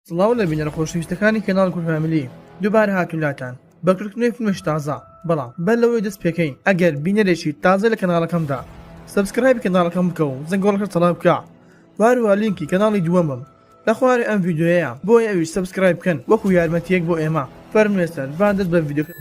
سڵاو لە بینەرە خۆشەویستەکانی کەناڵ کورد فامیلی دووبارە هاتوین لاتان بە کردنەوەی فیلمێکی تازە بەڵام بەر لەوەی دەست پێکەین ئەگەر بینەرێکی تازە لە کەناڵەکەمدا subscribe ی کەناڵەکەم بکە و زەنگۆڵەکە چالاک بکە وهەروەها لینکی کەناڵی دووەمم لە خوارێ ئەم ڤیدیۆیەیە بۆیە ئەویش subscribe بکەن وەکو یارمەتیەک بۆ ئێمە فەرموو ئێستا با دەست بە ڤیدیۆکە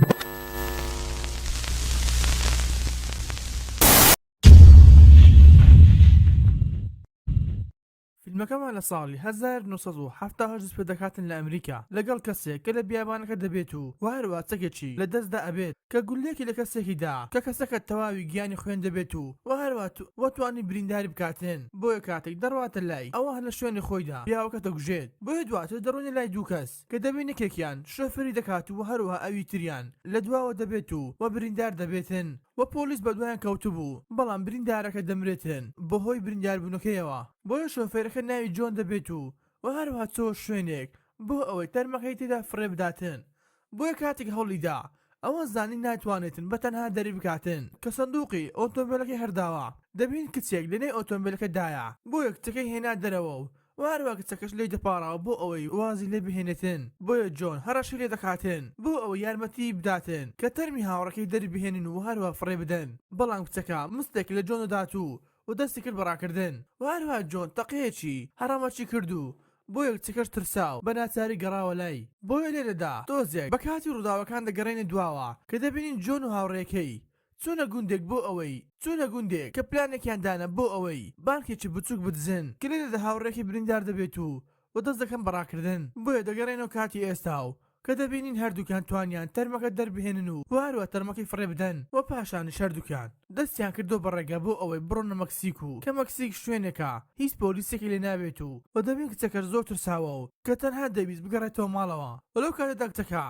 فیلمەکەمان لە ساڵی 1978 دەست پێدەکاتن لە ئەمریکا لەگەڵ کەسێک کە لە بیابانەکە دەبێت و وە هەروەها چەکێکی لە دەستدا ئەبێت کە گوللەیەکی لە کەسێکی دا کە کەسەکە تەواوی گیانی خوێن دەبێت و وە هەروەها وە توانی برینداری بکاتن بۆیە کاتێک دەڕواتە لای ئەوە هەر لە شوێنی خۆیدا پیاوەکە دەکوژێت بۆیە دواتر دەڕۆینە لای دوو کەس کە دەبین یەکێکیان شۆفێری دەکات و وە هەروەها ئەوی تریان لە دواوە دەبێت و وە بریندار دەبێتن وە پۆلیس بەدوایان کەوتبوو بەڵام بریندارەکە دەمرێتن بەهۆی برینداربوونەکەیەوە بۆیە شۆفێرەکە ناوی جۆن دەبێت و وە هەروەها چۆوە شوێنێک بۆ ئەوەی تەرمەکەی تێدا فڕێ بداتن بۆیە کاتێک هەوڵی دا ئەوە زانی ناتوانێتن بە تەنها دەری بکاتن کە سندوقی ئۆتۆمبێلەکەی هەرداوە دەبین کچێک لەنێو ئۆتۆمبێلەکە دایە بۆیە کچەکەی هێنا دەرەوە و وە هەروەها کچەکەش لێی دەپاڕاوە بۆ ئەوەی وازی لێ بهێنێتن بۆیە جۆن هەڕەشەی لێ دەکاتن بۆ ئەوەی یارمەتیی بداتن کە تەرمی هاوڕێکەی دەری بهێنن و هەروەها فڕێ بدەن بەڵام کچەکە مستێک لە جۆن دەدات و و دەستی کرد بە ڕاکردن وە هەروەها جۆن تەقەیەکی هەڕەمەکی کرد و بۆیە کچەکەش ترسا و بە ناچاری گەڕاوە لای بۆیە لێرەدا تۆزێک بە کاتی ڕووداوەکان دەگەڕێینە دواوە کە دەبینین جۆن و هاوڕێیەکەی چوونە گوندێک بۆ ئەوەی چوونە گوندێک کە پلانێکیان دانا بۆ ئەوەی بانکێکی بچووک بدزن کە لێرەدا هاوڕێکەی بریندار دەبێت و و دەست دەکەن بە ڕاکردن بۆیە دەگەڕێنەوە کاتی ئێستا و کە دەبینین هەردووکیان توانیان تەرمەکە دەربهێنن و و هەروە تەرمەکەی فڕێ بدەن و پاشانیش هەردووکیان دەستیان کردووە بە ڕێگا بۆ ئەوەی بڕۆنە مەکسیک و کە مەکسیک شوێنێکە هیچ پۆلیسێکی لێ نابێت و و دەبین کچەکەش زۆر ترساوە و کە تەنها دەیویست بگەڕێتەوە ماڵەوە و لەو کاتەدا کچەکە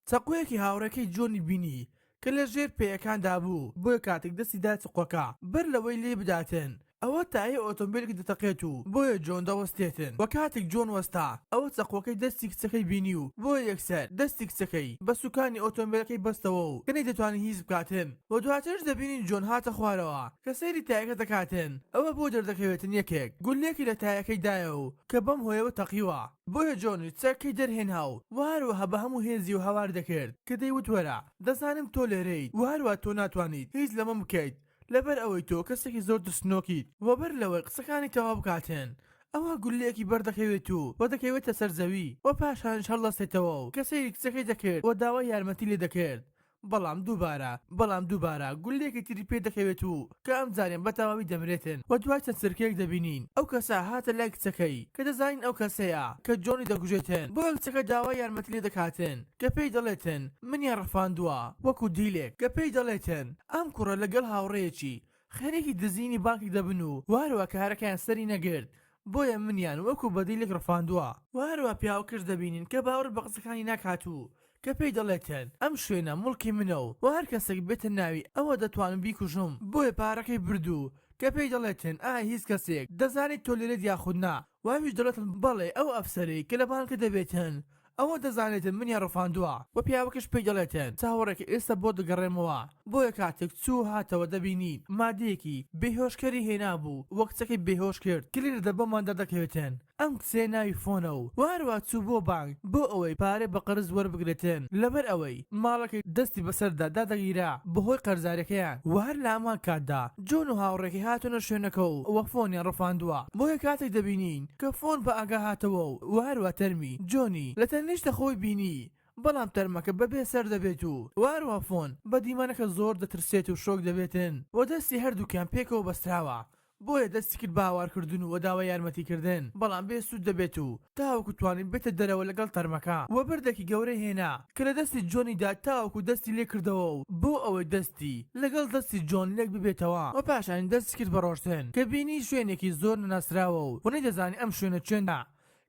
چەقۆیەکی هاوڕێکەی جۆنی بینی کە لە ژێر پێیەکاندا بوو، بۆیە کاتێک دەستی دا چەقۆکە بەر لەوەی لێی بداتن ئەوە تایەی ئۆتۆمبێلێک دەتەقێت و بۆیە جۆن دەوەستێتن و کاتێک جۆن وەستا ئەوە چەقۆکەی دەستی کچەکەی بینی و بۆیە یەکسەر دەستی کچەکەی بە سوکانی ئۆتۆمبێلەکەی بەستەوە و کە نەیدەتوانی هیچ بکاتن و دواترش دەبینین جۆن هاتە خوارەوە کە سەیری تایەکە دەکاتن ئەوە بۆ دەردەکەوێتن یەکێک گوللەیەکی لە تایەکەی دایە و کە بەم هۆیەوە تەقیوە. بۆیە جۆنیش چەکەکەی دەرهێنا و وە هەروەها بە هەموو هێزیەوە هاواری دەکرد کە دەیوت وەرە دەزانم تۆ لێرەیت وە هەروەها تۆ ناتوانیت هیچ لەمە بکەیت لەبەر ئەوەی تۆ کەسێکی زۆر ترسنۆکیت وە بەر لەوەی قسەکانی تەواو بکاتن ئەوا گوللەیەکی بەردەکەوێت و وە دەکەوێتە سەر زەوی وە پاشانیش هەڵدەستێتەوە و کە سەیری کچەکەی دەکرد وە داوای یارمەتی لێ دەکرد بەڵام دووبارە بەڵام دووبارە گوللەیەکی تری پێ دەکەوێت و کە ئەمجاریان بە تەواوی دەمرێتن و دوای چەند چرکەیەک دەبینین ئەو کەسە هاتە لای کچەکەی کە دەزانین ئەو کەسەیە کە جۆنی دەکوژێتن بۆیە کچەکە داوای یارمەتی لێ دەکاتن کە پێی دەڵێتن منیان ڕفاندووە وەکو دیلێک کە پێی دەڵێتن ئەم کوڕە لەگەڵ هاوڕێیەکی خەریکی دزینی بانکێک دەبن و وهەروا کارەکەیان سەری نەگرت بۆیە منیان وەکو بەدیلێک ڕفاندووە. وهەروا پیاوەکەش دەبینین کە باوەڕ بە قسەکانی ناکات و کە پێی دەڵێتن ئەم شوێنە موڵکی منە و وە هەر کەسێک بێتە ناوی ئەوە دەتوانم بیکوژم بۆیە پارەکەی برد و کە پێی دەڵێتن ئایا هیچ کەسێک دەزانێت تۆ لێرەیت یاخود نا و ئەویش دەڵێتن بەڵێ ئەو ئەفسەرەی کە لە بانکە دەبێتن ئەوە دەزانێتن منیان ڕفاندووە و پیاوەکەش پێی دەڵێتن چاوەڕێکە ئێستا بۆت دەگەڕێمەوە بۆیە کاتێک چوو و هاتەوە دەبینیت مادەیەکی بێهۆشکەری هێنابوو و کچەکەی بێهۆش کرد کە لێرەدا بۆمان دەردەکەوێتن ئەم کچەیە ناوی فۆنە و هەروا چوو بۆ بانک بۆ ئەوەی پارەی بە قەرز وەربگرێتن لەبەر ئەوەی ماڵەکەی دەستی بەسەردا دادەگیرا بەهۆی قەرزاریەکەیان و هەر لە هەمان کاتدا جۆن و هاوڕێکەی هاتوونە شوێنەکە و وە فۆنیان ڕفاندووە بۆیە کاتێک دەبینین کە فۆن بە ئاگا هاتەوە و وە هەروا تەرمی جۆنی لە تەنیشتە خۆی بینی بەڵام تەرمەکە بەبێ سەر دەبێت و وە هەروا فۆن بە دیمەنەکە زۆر دەترسێت و شۆک دەبێتن و دەستی هەردووکیان پێکەوە بەستراوە بۆیە دەستی کرد بە هاوارکردن و داوای یارمەتی کردن، بەڵام بێ سوود دەبێت و تاوەکو توانی بێتە دەرەوە لەگەڵ تەرمەکە و بەردێکی گەورەی هێنا کە لە دەستی جۆنی دا تاوەکو دەستی لێ کردەوە و بۆ ئەوەی دەستی لەگەڵ دەستی جۆن لێک ببێتەوە و پاشانی دەستی کرد بە ڕۆشتن کە بینی شوێنێکی زۆر نەناسراوە و نەیدەزانی ئەم شوێنە کوێنە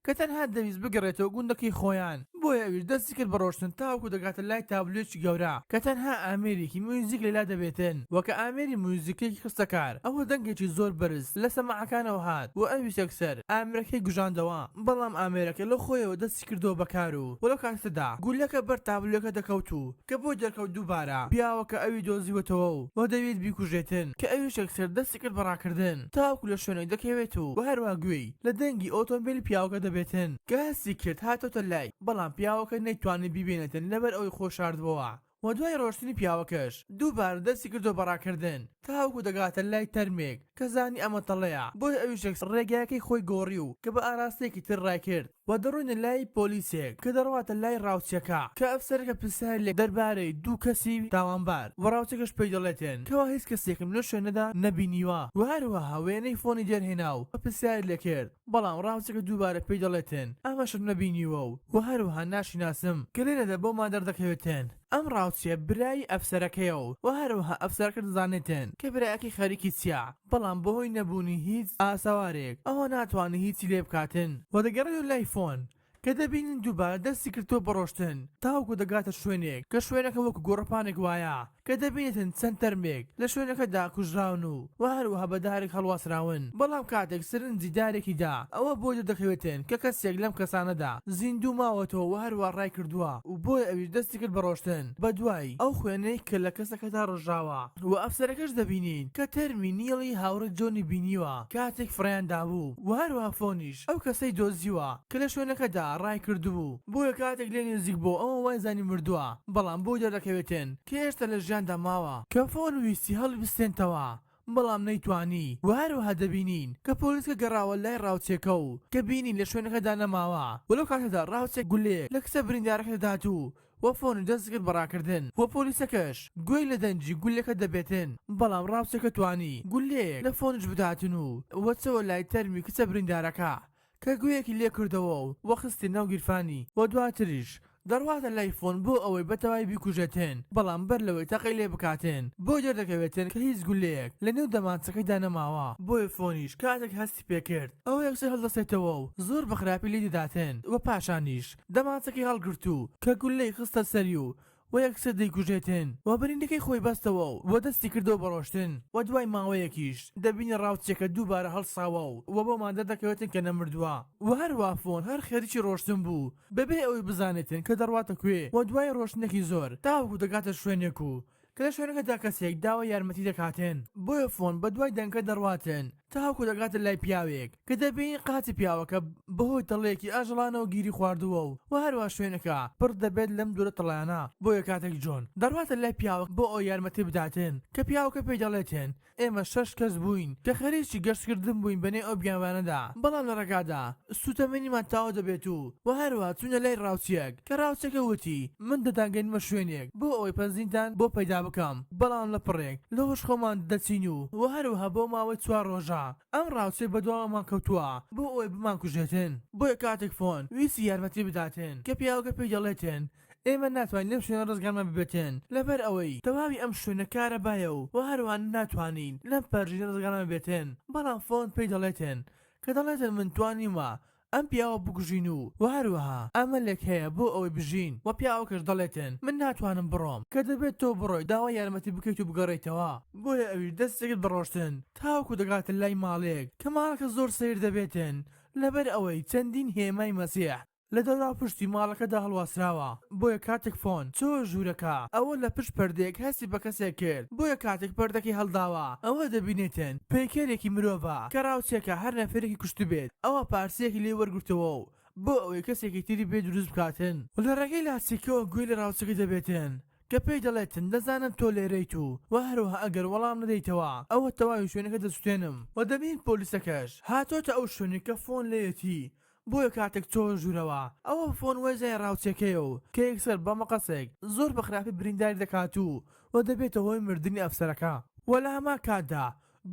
کە تەنها دەویست بگەڕێتەوە گوندەکەی خۆیان، بۆیە ئەویش دەستی کرد بە ڕۆشتن تاوەکو دەگاتە لای تابلۆیەکی گەورە کە تەنها ئامێرێکی میوزیک لەلا دەبێتن و کە ئامێری میوزیکێکی خستە کار ئەوە دەنگێکی زۆر بەرز لە سەماعەکانەوە هات و ئەویش یەکسەر ئامێرەکەی گوژاندەوە بەڵام ئامێرەکە لەو خۆیەوە دەستی کردەوە بە کار و لەو کاتەدا گولەکە بەر تابلۆکە دەکەوت و کە بۆی دەرکەوت دووبارە پیاوەکە ئەوی دۆزیوەتەوە و دەویست بیکوژێتن کە ئەویش یەکسەر دەستی کرد بە ڕاکردن تاوەکو لە شوێنێک دەکەوێت و هەروا گوێی لە دەنگی ئۆتۆمبێلی پیاوەکە دەبێت. دەبێتن کە هەستی کرد هاتۆتە لای، بەڵام پیاوەکە نەیتوانی بیبینێتن لەبەر ئەوەی خۆی شاردبۆوە. وە دوای ڕۆشتنی پیاوەکەش دووبارە دەستی کردووە بە ڕاکردن تاوەکو دەگاتە لای تەرمێک کە زانی ئەمە تەڵەیە بۆیە ئەویش یەکسەر ڕێگایەکەی خۆی گۆڕی و کە بە ئاراستەیەکی تر ڕایکرد وە دەڕۆینە لای پۆلیسێک کە دەڕواتە لای ڕاوچیەکە کە ئەفسەرەکە پرسیاری لێ دەربارەی دوو کەسی تاوانبار وە ڕاوچەکەش پێی دەڵێتن کەوا هیچ کەسێکم لەو شوێنەدا نەبینیوە وە هەروەها وێنەی فۆنی دەرهێنا و پرسیاری لێکرد بەڵام ڕاوچەکە دووبارە پێی دەڵێتن ئەمەشم نەبینیوە و وە هەروەها ناشیناسم کە لێرەدا بۆمان دەردەکەوێتن ئەم ڕاوچیە برای ئەفسەرەکەیە و وە هەروەها ئەفسەرەکە دەزانێتن کە برایەکەی خەریکی چیە بەڵام بەهۆی نەبوونی هیچ ئاسەوارێک ئەوە ناتوانێ هیچی لێ بکاتن وە دەگەڕێتەوە لای فۆن کە دەبینین دووبارە دەستی کردووە بە ڕۆشتن تاوەکو دەگاتە شوێنێک کە شوێنەکە وەکو گۆڕەپانێک وایە کە دەبینێتن چەند تەرمێک لە شوێنەکەدا کوژراون و وە هەروەها بە دارێک هەڵواسراون بەڵام کاتێک سەرنجی دارێکی دا ئەوە بۆی دەردەکەوێتن کە کەسێک لەم کەسانەدا زیندوو ماوەتەوە وە هەروەها ڕایکردووە و بۆیە ئەویش دەستی کرد بە ڕۆشتن بە دوای ئەو خوێنەی کە لە کەسەکەدا ڕژاوە وە ئەفسەرەکەش دەبینین کە تەرمی نیڵی هاوڕێی جۆنی بینیوە کاتێک فڕێیان دابوو وە هەروەها فۆنیش ئەو کەسەی دۆزیوە کە لە شوێنەکەدا ڕایکردبوو، بۆیە کاتێک لێی نزیک بۆ ئەوە وایزانی مردووە، بەڵام بۆی دەردەکەوێتن کە هێشتا لە ژیاندا ماوە. کە فۆن ویستی هەڵیبستێنتەوە بەڵام نەیتوانی، وە هەروەها دەبینین کە پۆلیسکە گەڕاوە لای ڕاوچیەکە و کە بینی لە شوێنەکەدا نەماوە و لەو کاتەدا ڕاوچیەک گولەیەک لە کچە بریندارەکە دەدات و وە فۆنی دەست کرد بە ڕاکردن وە پۆلیسەکەش گوێی لە دەنگی گولەکە دەبێتن بەڵام ڕاوچەکە توانی گولەیەک لە فۆنیش بداتن و وە چەوە لای تەرمی کچە بریندارەکە کە گوێیەکی لێ کردەوە و وە خستی ناو گیرفانی وە دواتریش دەڕواتە لای فۆن بۆ ئەوەی بە تەواوی بیکوژێتن بەڵام بەر لەوەی تەقەی لێ بکاتن بۆی دەردەکەوێتن کە هیچ گولەیەک لە نێو دەمانچەکەیدا نەماوە بۆیە فۆنیش کاتێک هەستی پێکرد ئەوە یەکسەر هەڵدەستێتەوە و زۆر بە خراپی لێی دەداتن وە پاشانیش دەمانچەکەی هەڵگرت و کە گوللەی خستە سەری و و یەکسەر دەیکوژێتن و برینەکەی خۆی بەستەوە و و دەستی کردەوە بە ڕۆشتن و دوای ماوەیەکیش دەبینی ڕاوچیەکە دووبارە هەڵساوە و و بۆمان دەردەکەوێتن کە نەمردووە و هەروا فۆن هەر خەریکی ڕۆشتن بوو بەبێ ئەوەی بزانێتن کە دەڕواتە کوێ و دوای ڕۆشتنێکی زۆر تاوەکو دەگاتە شوێنێک و کە لە شوێنەکەدا کەسێک داوای یارمەتی دەکاتن بۆیە فۆن بەدوای دەنگەکە دەڕواتن تاوەکو دەگاتە لای پیاوێک کە دەبینین قاچی پیاوەکە بەهۆی تەڵەیەکی ئاژەڵانەوە گیری خواردووە و وە هەروا شوێنەکە پڕ دەبێت لەم جۆرە تەڵەیانە بۆیە کاتێک جۆن دەڕواتە لای پیاوەکە بۆ ئەوەی یارمەتی بداتن کە پیاوەکە پێی دەڵێتن ئێمە شەش کەس بووین کە خەریکی گەشتکردن بووین بەنێو ئەو بیابانەدا، بەڵام لە ڕێگادا سووتەمەنیمان تەواو دەبێت و وە هەروەها چووینە لای ڕاوچییەک کە ڕاوچیەکە وتی من دەتانگەینمە شوێنێک بۆ ئەوەی پەنزینتان بۆ پەیدا بکەم، بەڵام لە پڕێک لە هۆش خۆمان دەچین و وە هەروەها بۆ ماوەی چوار ڕۆژە ئەم ڕاوچیە بەدواوەمان کەوتووە بۆ ئەوەی بمانکوژێتن. بۆیە کاتێک فۆن ویستی یارمەتی بداتن کە پیاوەکە پێی دەڵێتن ئێمە ناتوانین لەم شوێنە ڕزگارمان ببێتن لەبەر ئەوەی تەواوی ئەم شوێنە کارەبایە و وە هەروەها ناتوانین لەم پەرژینە ڕزگارمان ببێتن بەڵام فۆن پێی دەڵێتن کە دەڵێتن من توانیومە ئەم پیاوە بکوژین و وە هەروەها ئەمەلێک هەیە بۆ ئەوەی بژین وە پیاوەکەش دەڵێتن من ناتوانم بڕۆم کە دەبێت تۆ بڕۆی داوای یارمەتی بکەیت و بگەڕێیتەوە بۆیە ئەویش دەستی کرد بە ڕۆشتن تاوەکو دەگاتە لای ماڵێک کە ماڵەکە زۆر سەیر دەبێتن لەبەر ئەوەی چەندین هێمای مەسیح لە دەوراوپشتی ماڵەکەدا هەڵواسراوە، بۆیە کاتێک فۆن چۆوە ژوورەکە، ئەوە لە پشت پەردەیەک هەستی بە کەسێک کرد، بۆیە کاتێک پەردەکەی هەڵداوە، ئەوە دەبینێتن پەیکەرێکی مرۆڤە کە ڕاوچیەکە هەر نەفەرێکی کوشتبێت، ئەوە پارچەیەکی لێ وەرگرتەوە و بۆ ئەوەی کەسێکی تری پێ دروست بکاتن. و لە ڕێگەی لاستیکەوە گوێی لە ڕاوچەکە دەبێتن کە پێی دەڵێتن دەزانم تۆ لێرەیت و وە هەروەها ئەگەر وەڵام نەدەیتەوە ئەوە تەواوی شوێنەکە دەسوتێنم. وە دەبینین پۆلیسەکەش هاتۆتە ئەو شوێنەی کە فۆن لێیەتی بۆیە کاتێک چۆوە ژوورەوە ئەوە فۆن وەزای ڕاوچیەکەیە و کە یەکسەر بە مقەسێک زۆر بە خراپی برینداری دەکات و و دەبێتە هۆی مردنی ئەفسەرەکە و لە هەمان کاتدا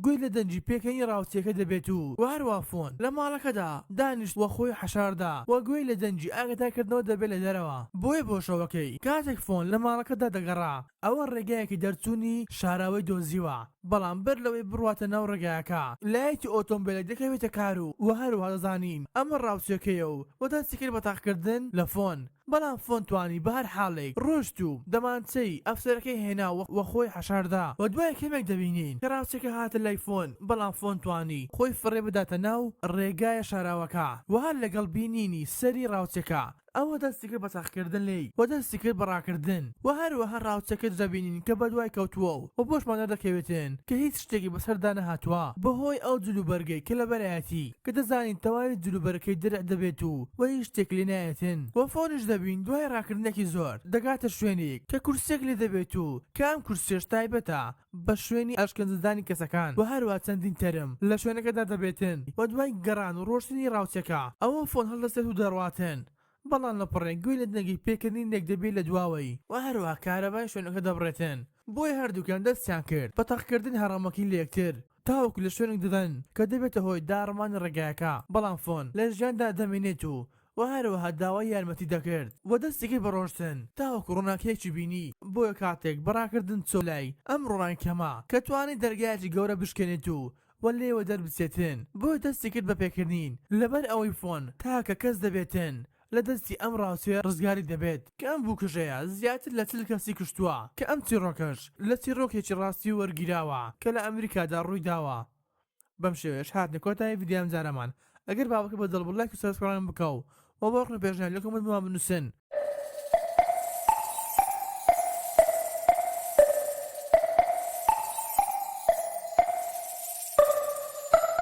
گوێی لە دەنگی پێکەنی ڕاوچیەکە دەبێت و و هەروا فۆن لە ماڵەکەدا دانیشت و خۆی حەشاردا و گوێی لە دەنگی ئاگادارکردنەوە دەبێت لە دەرەوە بۆیە بۆ شەوەکەی کاتێک فۆن لە ماڵەکەدا دەگەڕا ئەوە ڕێگایەکی دەرچوونی شاراوەی دۆزیوە، بەڵام بەر لەوەی بڕواتە ناو ڕێگایەکە، لایتی ئۆتۆمبێلێک دەکەوێتە کار و وە هەروەها دەزانین ئەمە ڕاوچیەکەیە و وە دەستی کرد بە تەقەکردن لە فۆن، بەڵام فۆن توانی بە هەر حاڵێک ڕۆشت و دەمانچەی ئەفسەرەکەی هێنا و وە خۆی حەشاردا و دوای کەمێک دەبینین کە ڕاوچیەکە هاتە لای فۆن، بەڵام فۆن توانی خۆی فڕێ بداتە ناو ڕێگایە شاراوەکە و هەر لەگەڵ بینینی سەری ڕاوچیەکە. ئەوە دەستی کرد بە تەقەکردن لێی و دەستی کرد بە ڕاکردن و هەروەها ڕاوچەکەش دەبینین کە بەدوای کەوتووە و بۆشمان دەردەکەوێتن کە هیچ شتێکی بەسەردا نەهاتووە بەهۆی ئەو جلوبەرگەی کە لەبەرایەتی کە دەزانین تەواوی جلوبەرگەکەی درع دەبێت و و هیچ شتێک لێ نایەتن و فۆنیش دەبین دوای ڕاکردنێکی زۆر دەگاتە شوێنیک کە کورسیەک لێ دەبێت و کە ئەم کورسیەش تایبەتە بە شوێنی ئەشکەنجەدانی کەسەکان و هەروا چەندین تەرم لە شوێنەکەدا دەبێتن و دوای گەڕان و ڕۆشتنی ڕاوچەکە ئەوە فۆن هەڵدەستێت و دەڕواتن بەڵام لە پڕێک گوێی لە دەنگی پێکەنینێک دەبێت لە دواوەی و هەروا کارەبای شوێنەکە دەبڕێتن بۆیە هەردووکیان دەستیان کرد بە تەقەکردن هەڕەمەکی لە یەکتر تاوەکو لە شوێنێک دەدەن کە دەبێتە هۆی داڕمانی ڕێگایەکە بەڵام فۆن لە ژیاندا دەمێنێت و و هەروەها داوای یارمەتی دەکرد و دەستی کرد بە ڕۆشتن تاوەکو ڕووناکییەکی بینی، بۆیە کاتێک بە ڕاکردن چووە لای ئەم ڕووناکی کەمە کە توانی دەرگایەکی گەورە بشکێنێت و و لێوە دەربچێتن بۆیە دەستی کرد بە پێکەنین لەبەر ئەوەی فۆن تاکە کەس دەبێتن لە دەستی ئەم ڕاوچیە ڕزگاری دەبێت کە ئەم بکوژەیە زیاتر لە 40 کەسی کوشتووە کە ئەم چیڕۆکەش لە چیڕۆکێکی ڕاستی وەرگیراوە کە لە ئەمریکادا ڕوویداوە. بەم شێوەیەش هاتنە کۆتایی ڤیدیۆی ئەمجارەمان ئەگەر بابەتەکە بە دڵ بوو لایک و subscribe بکە و وە بۆ ڕەخنە و پێشنیار لە comment بۆمان بنوسن.